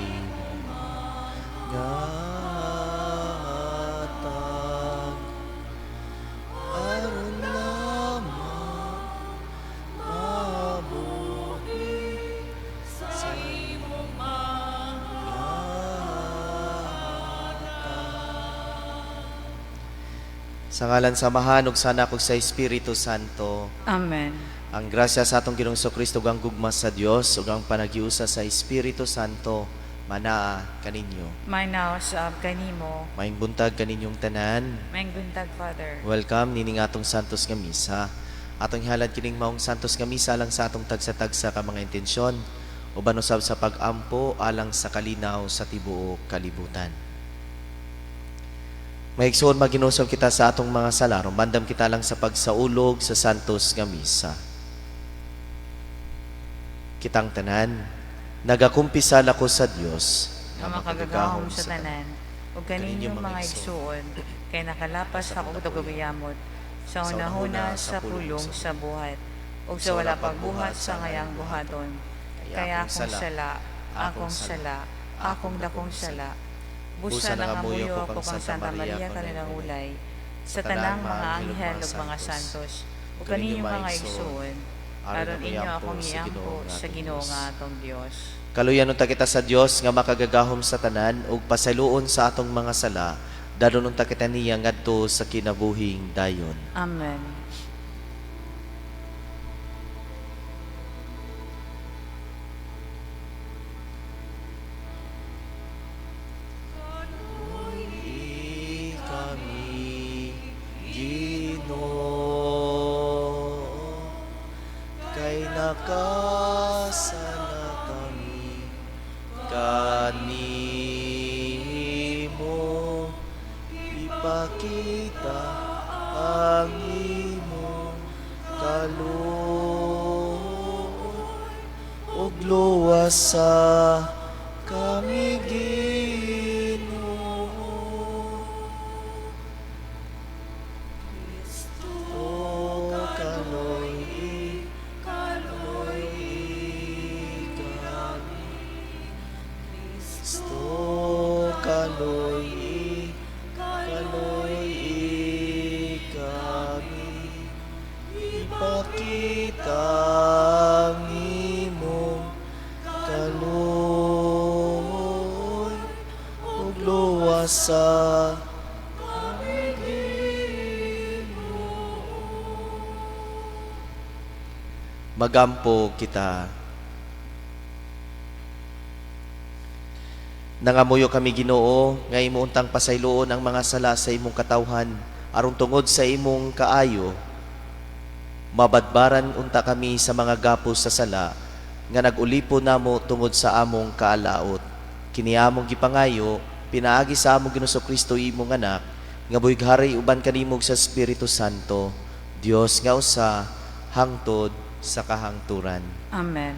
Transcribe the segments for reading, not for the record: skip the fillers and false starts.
imong mga hatag aron lamang mabuhi sa imong mga hatag. Sa ngalan sa Amahan ug sa Anak ug sa Espiritu Santo. Amen. Ang grasya sa atong Ginoong Kristo ug ang gugma sa Dios ug ang panaghiusa sa Espiritu Santo manaa kaninyo. Manaa usab kanimo. Maayong buntag kaninyong tanan. Maayong buntag, Father. Welcome nining atong Santos nga Misa. Atong ihalad kining maong Santos nga Misa alang sa atong tagsa-tagsa ka mga intensyon uban usab sa pag-ampo alang sa kalinaw sa tibuok kalibutan. Mga igsoon, maghinulsol kita sa atong mga sala, rumandam kita lang sa pagsaulog sa Santos nga Misa. Kitang tanan, nagakumpisal ako sa Dios nga makagagahom sa tanan, ug kaninyong mga igsuon, kay nakalapas ako og yamot, sa hunahuna, sa pulong, sa buhat, ug sa wala pagbuhat sa angayang buhaton. Kay akong sala, akong sala, akong dakong sala. Busa nangamuyo ako kang Santa Maria kanilang ulay, sa tanang mga anghel ug mga santos, ug kaninyong mga igsuon, aron inyo akong iampo sa Ginoo nga atong Dios. Kaluyan unta kita sa Dios nga makagagahom sa tanan ug pasayloon sa atong mga sala, dadon unta kita niya ngadto sa kinabuhing dayon. Amen. Kami, Ginoo, kay nakasala kami kanimo, ipakita ang imong kaluoy ug luwasa kami, Ginoo. O kaloy-i, kaloy-i kami. Kristo, kaloy-i, kaloy-i kami. Ipakita ang imong kaluoy ug luwasa kami, Ginoo. Magampo kita. Nangamuyo kami, Ginoo, nga imo untang pasayloon ang mga sala sa imong katawhan aron tungod sa imong kaayo mabadbaran unta kami sa mga gapos sa sala nga nag-ulipon namo tungod sa among kaalaot. Kini among gipangayo pinaagi sa among Ginoong Kristo, imong anak, nga buhi hari uban kanimo sa Espiritu Santo, Dios nga usa hangtod sa kahangturan. Amen.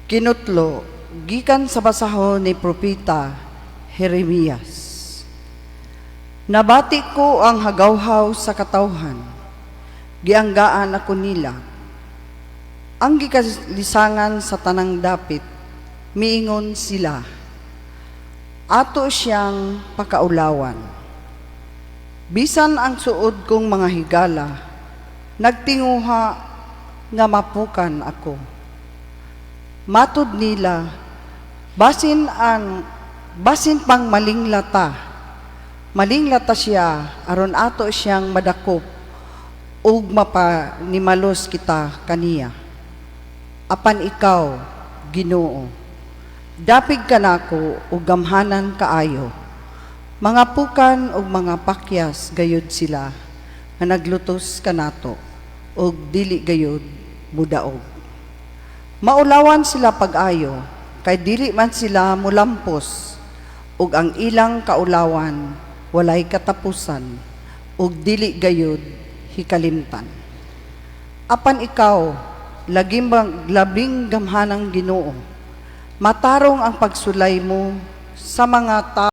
Kinutlo gikan sa basahon ni Propeta Jeremias. Nabati ko ang hagawhaw sa katawhan. Gianggaan ako nila. Ang gikalisangan sa tanang dapit, miingon sila. Ato siyang pakaulawan. Bisan ang suod kong mga higala, nagtinguha nga mapukan ako. Matud nila, basin pang malinglata. Malinglata siya aron ato siyang madakop ug mapanimalos kita kaniya. Apan ikaw, Ginoo, dapig kanako ug gamhanan kaayo. Mga pukan ug mga pakyas gayud sila nga naglutos kanato ug dili gayud mudaog. Maulawan sila pag-ayo, kay dili man sila mulampos, ug ang ilang kaulawan walay katapusan, ug dili gayud hikalimtan. Apan ikaw, laging bang, labing gamhanang Ginoo, Matarong ang pagsulay mo sa mga tao.